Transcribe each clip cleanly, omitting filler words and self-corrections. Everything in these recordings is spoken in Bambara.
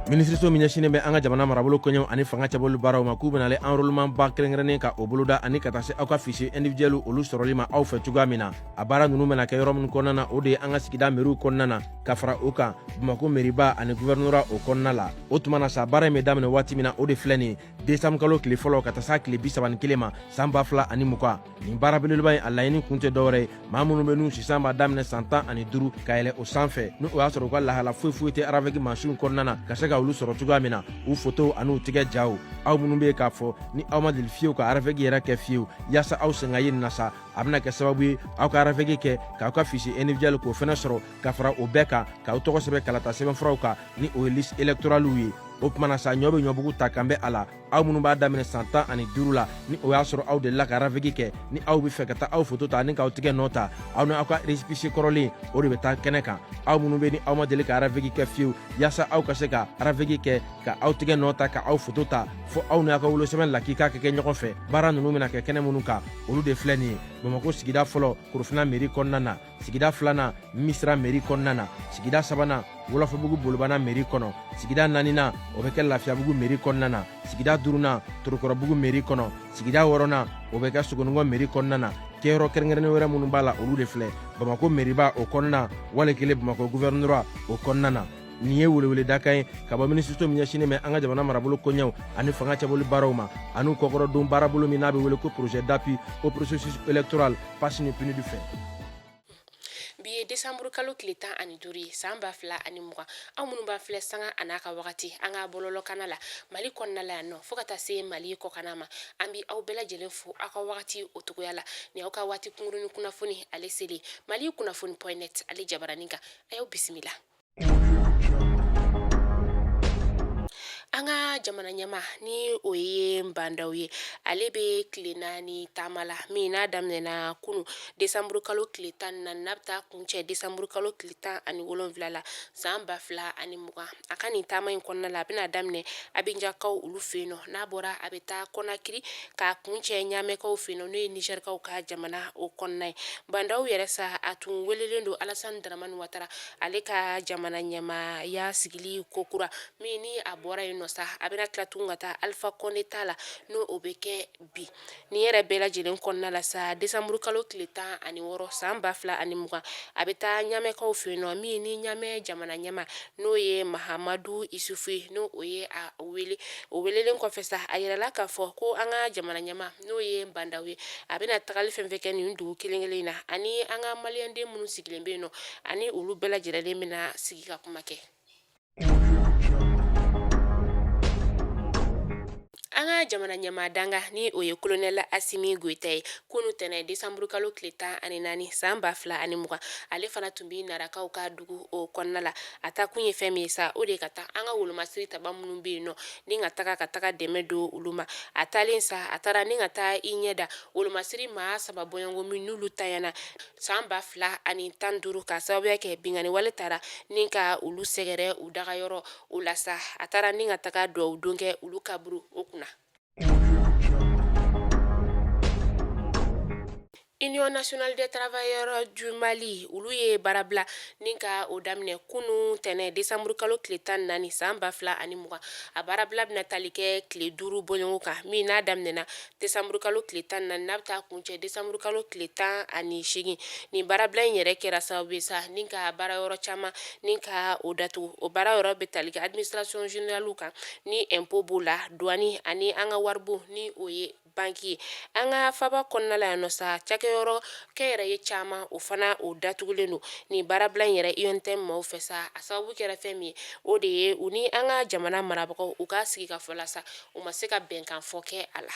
Minisiriso min ɲɛsinnen bɛ an ka jamana marabolo koɲɛw ani fanga cɛbɔli baaraw ma, k'u bɛna enrôlement ba kɛrɛnkɛrɛnnen ka o boloda ani ka taa se aw ka fichier individuel olu sɔrɔli ma aw fɛ cogoya min na. A baara ninnu bɛna kɛ yɔrɔ minnu kɔnɔna na, o de ye an ka sigida meriw kɔnɔna na, ka fara o kan Bamakɔ meriba ani gouvernorat o kɔnɔna la. O tuma na sa, baara in bɛ daminɛ waati min na, o de filɛ nin ye, décembre kalo tile fɔlɔ ka taa s'a tile 31 ma san 2020. Nin baara belebeleba in, a laɲini kun tɛ dɔwɛrɛ ye, maa minnu bɛ n'u sisan b'a daminɛ san 15 ka yɛlɛ o sanfɛ, ni o y'a sɔrɔ u ka lahala foyi foyi tɛ RAVEC mansinw kɔnɔna na, ka se ka olu sɔrɔ cogoya min na, u fotow an'u tigɛ jaw. Aw minnu bɛ yen k'a fɔ ni aw ma deli fiyewu ka RAVEC yɛrɛ kɛ fiyewu, yaasa aw sen ka ye nin na sa, a bɛna kɛ sababu ye aw ka RAVEC kɛ k'aw ka fichier individuel k'o fɛnɛ sɔrɔ, ka fara o bɛɛ kan k'aw tɔgɔ sɛbɛn kalata sɛbɛnfuraw kan, ni o ye liste électorale ye. O tuma na sa, ɲɔ bɛ ɲɔbugu ta kan bɛ a la. Aw minnu b'a daminɛ san 15 la, ni o y'a sɔrɔ aw delila ka RAVEC kɛ, ni aw bɛ fɛ ka taa aw foto ta ani k'aw tigɛ nɔ ta, aw ni aw ka récépissé kɔrɔlen, o de bɛ taa kɛnɛ kan. Aw minnu bɛ ni aw ma deli ka RAVEC kɛ fiyewu, yaasa aw ka se ka RAVEC kɛ ka aw tigɛ nɔ ta ka aw foto ta, fo aw ni aw ka wolosɛbɛn lakika ka kɛ ɲɔgɔn fɛ. Baara ninnu bɛna kɛ kɛnɛ minnu kan, olu de filɛ nin ye: Bamakɔ sigida fɔlɔ, Korofina mairie kɔnɔna na; sigida filanan, Misira mairie kɔnɔna na; sigida sabanan, Wɔlɔfɔbugu Bolibana mairie kɔnɔ; sigida naaninan, o bɛ kɛ Lafiyabugu mairie kɔnɔna na; sigida duurunan, Torokɔrɔbugu mairie kɔnɔ; sigida wɔɔrɔnan, o bɛ kɛ Sogonikɔ mairie kɔnɔna na. Kɛyɔrɔ kɛrɛnkɛrɛnnen wɛrɛ minnu b'a la, olu de filɛ: Bamakɔ mairieba o kɔnɔna, wali kelen Bamakɔ gouvernorat o kɔnɔna na. Nin ye weleweledakan ye ka bɔ minisiriso min ɲɛsinnen bɛ an ka jamana marabolo koɲɛw ani fanga cɛbɔli baaraw ma, ani kɔkɔrɔdon baarabolo min n'a bɛ wele ko projet d'appui au processus électoral PAS ni PNUD fɛ. Bi ye desanburu kalo tile 15 ye san 2020. Aw minnu b'a filɛ sanga a n'a ka wagati an ka bɔlɔlɔkanna la Mali kɔnɔna la yan nɔ, fo ka taa se Mali kɔkanna ma, an bi aw bɛɛ lajɛlen fo aw ka wagati o cogoya la. Ni aw ka waati kunkuruni kunnafoni ale selen Mali kunnafoni point net ale jabaranin kan, a y'aw bisimila. An ka jamana ɲɛmaa, ni o ye Ba Ndaw ye, ale bɛ tile 4 taama la min n'a daminɛna kunu desanburu kalo tile 14, n'a bɛ taa kuncɛ desanburu kalo tile 17 la san 2020. A ka nin taama in kɔnɔna la, a bɛna daminɛ Abijankaw olu fɛ yen nɔ. N'a bɔra, a bɛ taa Kɔnakiri k'a kuncɛ Ɲamɛkaw fɛ yen nɔ, n'o ye Nizɛrikaw ka jamana o kɔnɔna ye. Ba Ndaw yɛrɛ sa, a tun welelen don Alasani Daramani Watara ale ka jamana ɲɛmaaya sigili kokura min, ni a bɔra yen nɔ sa, a bɛna tila tun ka taa Alifa Kɔnde ta la, n'o o bɛ kɛ bi. Nin yɛrɛ bɛɛ lajɛlen kɔnɔna la sa, desanburu kalo tile 16 san 2020, a bɛ taa Ɲamɛkaw fɛ yen nɔ min ni Ɲamɛ jamana ɲɛmaa, n'o ye Mahamadu Isufu ye, n'o o ye a wele. O welelen kɔfɛ sa, a yirala k'a fɔ ko an ka jamana ɲɛmaa, n'o ye Ba Ndaw ye, a bɛna tagali fɛn fɛn kɛ nin dugu kelen kelen in na, ani an ka maliyɛnden minnu sigilen bɛ yen nɔ, ani olu bɛɛ lajɛlen bɛna sigi ka kuma kɛ. An ka jamana ɲɛmaa danga, ni o ye kolonɛli Asimi Goyita ye, kunu tɛnɛ desanburu kalo tile 14 san 2020, ale fana tun bɛ Narakaw ka dugu o kɔnɔna la. A taa kun ye fɛn min ye sa, o de ye ka taa an ka wolomasiri taba minnu bɛ yen nɔ, ni ka taga dɛmɛ don olu ma. A taalen sa, a taara ni ka taa i ɲɛ da wolomasiri maa saba bɔɲɔgɔnko min n'olu tanyana san 2015, ka sababuya kɛ binkanni wale taara ni ka olu sɛgɛrɛ u dagayɔrɔ o la sa. A taara ni ka taga dugawu don kɛ olu kaburu o kunna. Union nationale des travailleurs du Mali, olu ye baarabila ni ka o daminɛ kunu tɛnɛ desanburu kalo tile 14 san 2020. A baarabila bɛna tali kɛ tile 5 bɔɲɔgɔnko kan min n'a daminɛna desanburu kalo tile 14, n'a bɛ taa kuncɛ desanburu kalo tile 18. Nin baarabila in yɛrɛ kɛra sababu ye sa ni ka baara yɔrɔ caman ni ka o datugu. O baara yɔrɔ bɛ tali kɛ administration générale kan, ni impôt b'o la, douane ani an ka waribon, ni o ye banki ye. An ka faba kɔnɔna la yan nɔ sa, cakɛyɔrɔ kɛnyɛrɛye caman, o fana o datugulen don nin baarabila in yɛrɛ UNTM maaw fɛ sa. A sababu kɛra fɛn min ye, o de ye u ni an ka jamana marabagaw u ka sigikafɔ la sa, u ma se ka bɛnkan fɔ kɛ a la.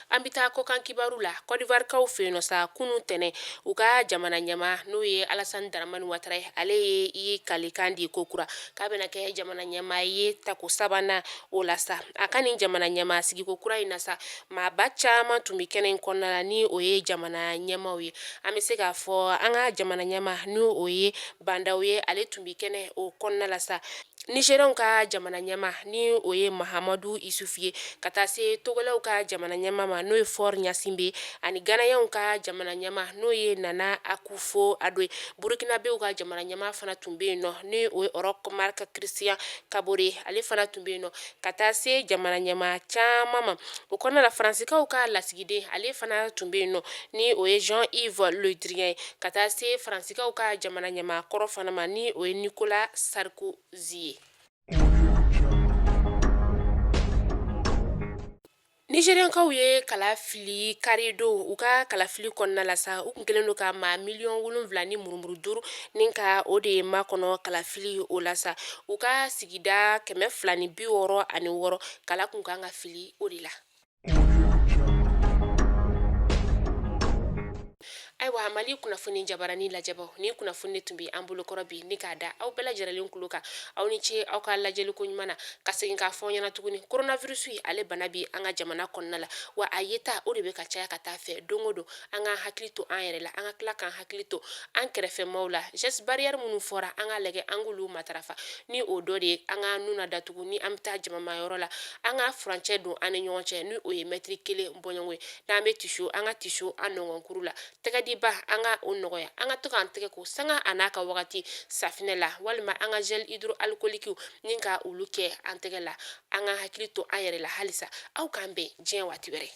An bɛ taa kɔkan kibaru la. Côte d'Ivoirekaw fɛ yen nɔ sa, kunun tɛnɛ, u ka jamana ɲɛmaa, n'o ye Alasani Daramani Watara ye, ale ye i kalikan di ko kura k'a bɛna kɛ jamana ɲɛmaa ye tako sabanan o la sa. A ka nin jamana ɲɛmaa sigiko kura in na sa, maaba caman tun bɛ kɛnɛ in kɔnɔna la, ni o ye jamana ɲɛmaaw ye. An bɛ se k'a fɔ an ka jamana ɲɛmaa, ni o ye Ba Ndaw ye, ale tun bɛ kɛnɛ o kɔnɔna la sa. Nizɛriw ka jamana ɲɛmaa, ni o ye Mahamadu Isufu ye, ka taa se Togolɛw ka jamana ɲɛmaa ma. n'o ye Faure Gnassingbé ani Ghanéenw ka jamana ɲɛmaa n'o ye Nana Akufo Addo ye. Burkinabéw ka jamana ɲɛmaa fana tun bɛ yen nɔ ni o ye Roch Marc Christian Kaboré, ale fana tun bɛ yen nɔ ka taa se jamana ɲɛmaa caman ma. O kɔnɔna la, Faransikaw ka lasigiden ale fana tun bɛ yen nɔ ni o ye Jean-Yves Le Drian ye, ka taa se Faransikaw ka jamana ɲɛmaa kɔrɔ fana ma ni o ye Nicolas Sarkozy ye. Nizeriyankaw ye kala fili karidon. U ka kalafili kɔnɔna la sa, u tun kɛlen don ka maa miliyɔn 7 ni murumuru 5 ni ka o de makɔnɔ kalafili o la sa. U ka sigida 266, kala kun kan ka fili o de la. Ayiwa, Mali kunnafoni jabarani lajɛbaw, ni kunnafoni tun bɛ an bolokɔrɔ bi ni k'a da aw bɛɛ lajɛlen tulo kan. Aw ni ce aw ka lajɛliko ɲuman na. Ka segin k'a fɔ ɲɛna tuguni, coronavirus ale bana bi an ka jamana kɔnɔna la, wa a yeta o de bɛ ka caya ka taa fɛ don o don. An ka hakili to an yɛrɛ la, an ka tila k'an hakili to an kɛrɛfɛmaw la. Gestes barrières minnu fɔra, an ka lajɛ an k'olu matarafa, ni o dɔ de ye an ka nun na datugu ni an bɛ taa jamamayɔrɔ la, an ka furancɛ don an ni ɲɔgɔn cɛ ni o ye mɛtiri 1 bɔɲɔgɔn ye. N'an bɛ tiso, an ka tiso an nɔngɔnkuru la. Tɛgɛdiba, an ka o nɔgɔya, an ka to k'an tɛgɛ ko sanga a n'a ka wagati safinɛ la, walima an ka gel hydroalcoolique ni ka olu kɛ an tɛgɛ la. An ka hakili to an yɛrɛ la halisa. Aw k'an bɛn diɲɛ waati wɛrɛ.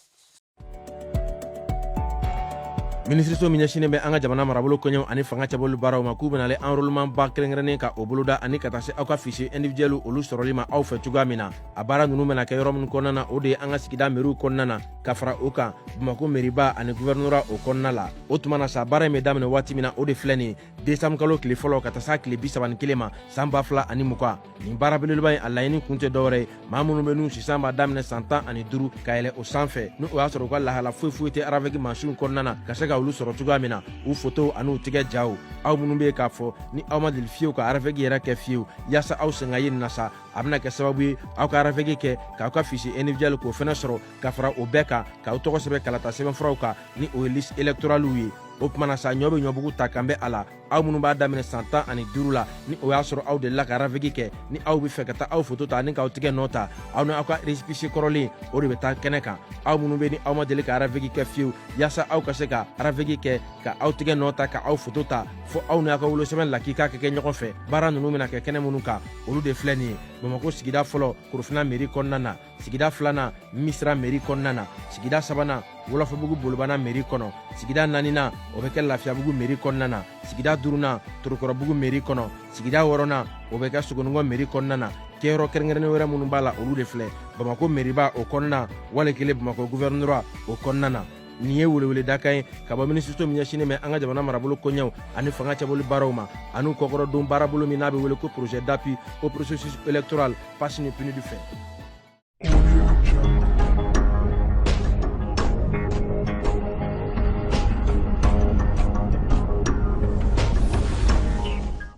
Minisiriso min ɲɛsinnen bɛ an ka jamana marabolo koɲɛw ani fanga cɛbɔli baaraw ma, k'u bɛna enrôlement ba kɛrɛnkɛrɛnnen ka o boloda ani ka taa se aw ka fichier individuel olu sɔrɔli ma aw fɛ cogoya min na. A baara ninnu bɛna kɛ yɔrɔ minnu kɔnɔna na, o de ye an ka sigida meriw kɔnɔna na, ka fara o kan Bamakɔ meriba ani gouvernorat o kɔnɔna la. O tuma na sa, baara in bɛ daminɛ waati min na, o de filɛ nin ye, décembre kalo tile fɔlɔ ka taa s'a tile 31 ma san 2020. Nin baara belebeleba in, a laɲini kun tɛ dɔwɛrɛ ye, maa minnu bɛ n'u sisan b'a daminɛ san 15 ka yɛlɛ o sanfɛ, ni o y'a sɔrɔ u ka lahala foyi foyi tɛ RAVEC mansinw kɔnɔna na, ka se ka olu sɔrɔ cogoya min na, u fotow ani u tigɛ jaw. Aw minnu bɛ yen k'a fɔ ni aw ma deli fiyewu ka RAVEC yɛrɛ kɛ fiyewu, yaasa aw sen ka ye nin na sa, a bɛna kɛ sababu ye aw ka RAVEC kɛ k'aw ka fichier individuel k'o fɛnɛ sɔrɔ, ka fara o bɛɛ kan k'aw tɔgɔ sɛbɛn kalata sɛbɛnfuraw kan ni o ye liste électorale ye. O tuma na sa, ɲɔ bɛ ɲɔbugu ta kan bɛ a la. Aw minnu b'a daminɛ san 15 la, ni o y'a sɔrɔ aw delila ka RAVEC kɛ, ni aw bɛ fɛ ka taa aw foto ta ani k'aw tigɛ nɔ ta, aw ni aw ka récépissé kɔrɔlen o de bɛ taa kɛnɛ kan. Aw minnu bɛ ni aw ma deli ka RAVEC kɛ fiyewu, yaasa aw ka se ka RAVEC kɛ ka aw tigɛ nɔ ta ka aw foto ta, fo aw ni aw ka wolosɛbɛn lakika ka kɛ ɲɔgɔn fɛ. Baara ninnu bɛna kɛ kɛnɛ minnu kan, olu de filɛ nin ye: Bamakɔ sigida fɔlɔ, Korofina mairie kɔnɔna na; sigida filanan, Misira mairie kɔnɔna na; sigida sabanan, Wɔlɔfɔbugu Bolibana mairie kɔnɔ; sigida naaninan, o bɛ kɛ Lafiyabugu mairie kɔnɔna na; sigida duurunan, Torokɔrɔbugu mairie kɔnɔ; sigida wɔɔrɔnan, o bɛ kɛ Sogonikɔ mairie kɔnɔna na. Kɛyɔrɔ kɛrɛnkɛrɛnnen wɛrɛ minnu b'a la, olu de filɛ: Bamakɔ mairieba o kɔnɔna, wali kelen Bamakɔ gouvernorat o kɔnɔna na. Nin ye weleweledakan ye ka bɔ minisiriso min ɲɛsinnen bɛ an ka jamana marabolo koɲɛw ani fanga cɛbɔli baaraw ma, ani kɔkɔrɔdon baarabolo min n'a bɛ wele ko projet d'appui au processus électoral PASS ni PNUD fɛ.